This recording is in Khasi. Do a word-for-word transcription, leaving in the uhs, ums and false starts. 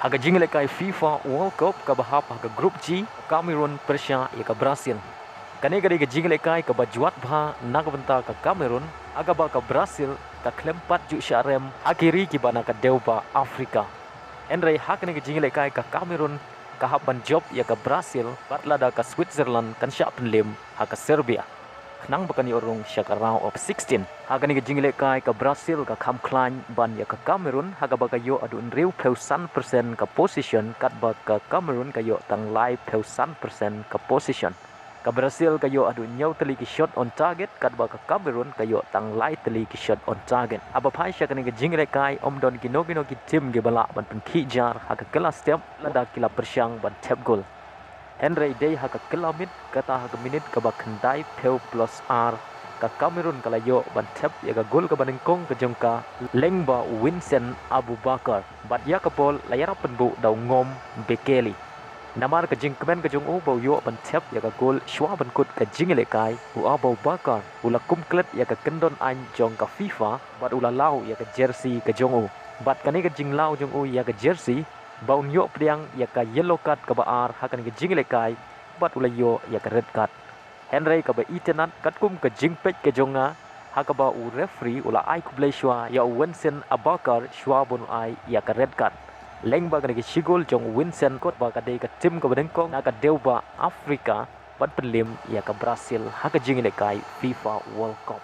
Ha ka jingïalehkai FIFA World Cup kaba hap ha ka Group G, Cameroon pyrshah ïa ka Brazil. Kane ka dei ka jingïalehkai kaba jwat bha na ka bynta ka Cameroon, ha kaba ka Brazil ka khlem pat ju shah rem ha ki ri kiba na ka dewbah Africa. Hynrei ha kane ka jingïalehkai ka Cameroon ka hap ban jop ïa ka Brazil, bad lada ka Switzerland kan shah pynlem ha ka Serbia, khnang ba kan ïoh rung sha ka round of sixteen. Ha kane ka jingïalehkai ka Brazil ka kham khlaiñ ban ïa ka Cameroon, ha kaba ka ïoh haduh hynriewphew san percent ka possession, katba ka Cameroon ka ïoh tang laiphew san percent ka possession. Ka Brazil ka ïoh haduh hynñiew tylli ki shot on target, katba ka Cameroon ka ïoh tang lai tylli ki shot on target. Haba phai sha kane ka jingïalehkai, ym don kino kino ki team kiba lah ban pynkhih jar ha ka kylla step lada ki la pyrshang ban thep gol. Hynrei dei ha ka kylla miet, kata ha ka minit kaba khyndaiphew plus ar, ka Cameroon ka la ïoh ban thep ïa ka gol kaba nyngkong ka jong ka lyngba u Vincent Aboubakar. Bad ïa ka bol la ïarap pynbuh da u Ngom Bekele. Namar ka jingkmen ka jong u ba u ïoh ban thep ïa ka gol shuwa ban kut ka jingïalehkai, u Aboubakar u la kum klet ïa ka kyndon aiñ jong ka FIFA, bad u la law ïa ka jersey ka jong u. Bad kane ka jinglaw jong u ïa ka jersey, ba un ïoh pdiang ïa ka yellow card kaba ar ha kane ka jingïalehkai, bad u la ïoh ïa ka red card. Hynrei kaba itynnad, katkum ka jingpeit ka jong nga, ha kaba u referee u la ai khublei shuwa ïa u Vincent Aboubakar shuwa ban ai ïa ka red card. Lyngba kane ka shi gol jong u Vincent, kut ba ka dei ka team kaba nyngkong na ka dewbah Africa ban pynlem ïa ka Brazil ha ka jingïalehkai FIFA World Cup.